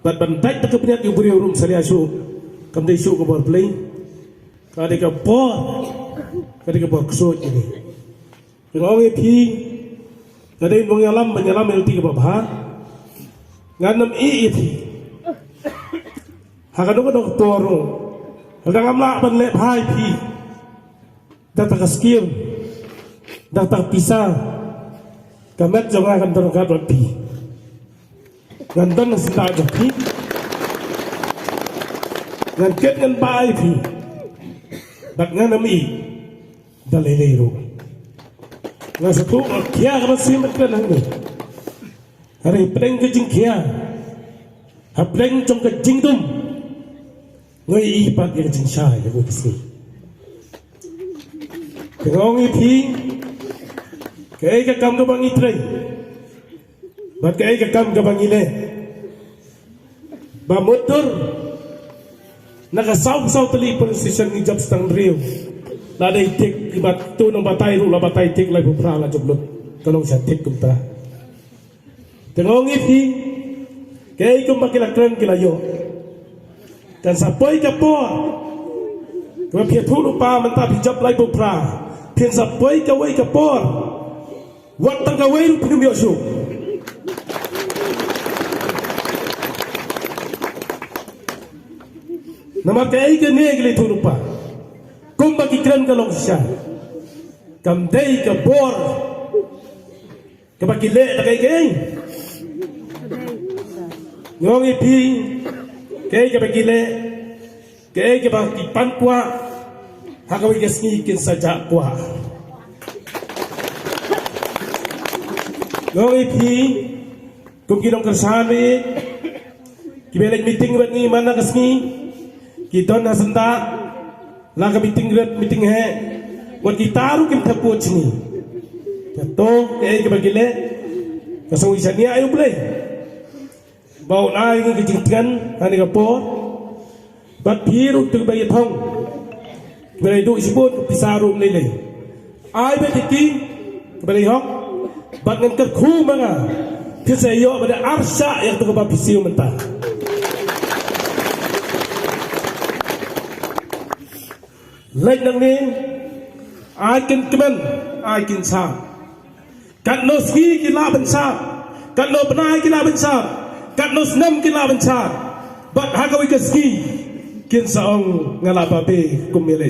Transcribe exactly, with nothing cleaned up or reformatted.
Bad ban dait da ka bniat ïa u briew ruh ym salia shuh. Kam dei shuh ka bor Blei. Ka dei ka bor. Ka dei ka bor ksuid ïa ngi. Te nga ong ïa phi, nga dei ban ïalam, ban ïalam ïa lade kaba bha. Ngan ym ïeh ïa phi. Ha kano kano ka por ruh. Lada ngam lah ban leh bha ïa phi da kata ka skim, da kata ka pisa, ka met jong nga kan don ryngkat bad phi. Ngan don ha syndah jong phi. Ngan kit ngan bah ïa phi. Bad ngan ym ïeh da lei lei ruh. Nga sngewthuh nga khia kaba shisien bad kren hangne. Hynrei hapdeng ka jingkhia, hapdeng jong ka jingdum, nga ïohi pat ïa ka jingshai ïa ka sngi. Te nga ong ïa phi, kaei ka kam kaba ngi trei, bad kaei ka kam kaba ngi leh, ba mutdur na ka saw saw tylli police station ngi jop sdang briew. La dei thik, iba tu nongbatai ruh la batai thik, laiphew phra la jop lut. Ka long sha thik kumta. Te nga ong ïa phi, kaei kumba ki la kren ki la ïoh. Kan sa poi ka por kaba phi ïathuhlypa mynta phi jop laiphew phra. Phin sa poi kawei ka por, wat tang kawei ruh phin ym ïoh shuh. Namar kaei kane ka la ïathuhlypa, kumba ki kren ka long shisha. Kam dei ka bor kaba ki leh da kaei kaei. Nga ong ïa phi, kaei kaba ki leh, kaei kaba ki pan kwah, ha kawei ka sngi kin sa jah kwah. Nga ong ïa phi, kum ki nongkyrshan, kiba leit meeting bad ngi man la ka sngi, ki don ha syndah, la ka meeting rit meeting heh, wat kita ruh kim thep vote sha ngi. Kato kaei kaba ki leh, ka sngewsih shaniah ïa U Blei ba un ai ngi ka jingtngen ha kane ka por. Bad phi ruh to kiba ïathong, kiba la ïoh shibun, pisa ruh ym lei lei. Ai beit ïa ki kiba la ïoh. Bad ngan kyrkhu ma nga, phin sa ïoh bad arshah ïa kato kaba phi siew mynta. Leit nangne, ai kin kmen, ai kin sah. Katno sngi ki lah ban sah, katno bnai ki lah ban sah, katno snem ki lah ban sah. Bad ha kawei ka sngi kin sa ong nga la babe kum ïa lei.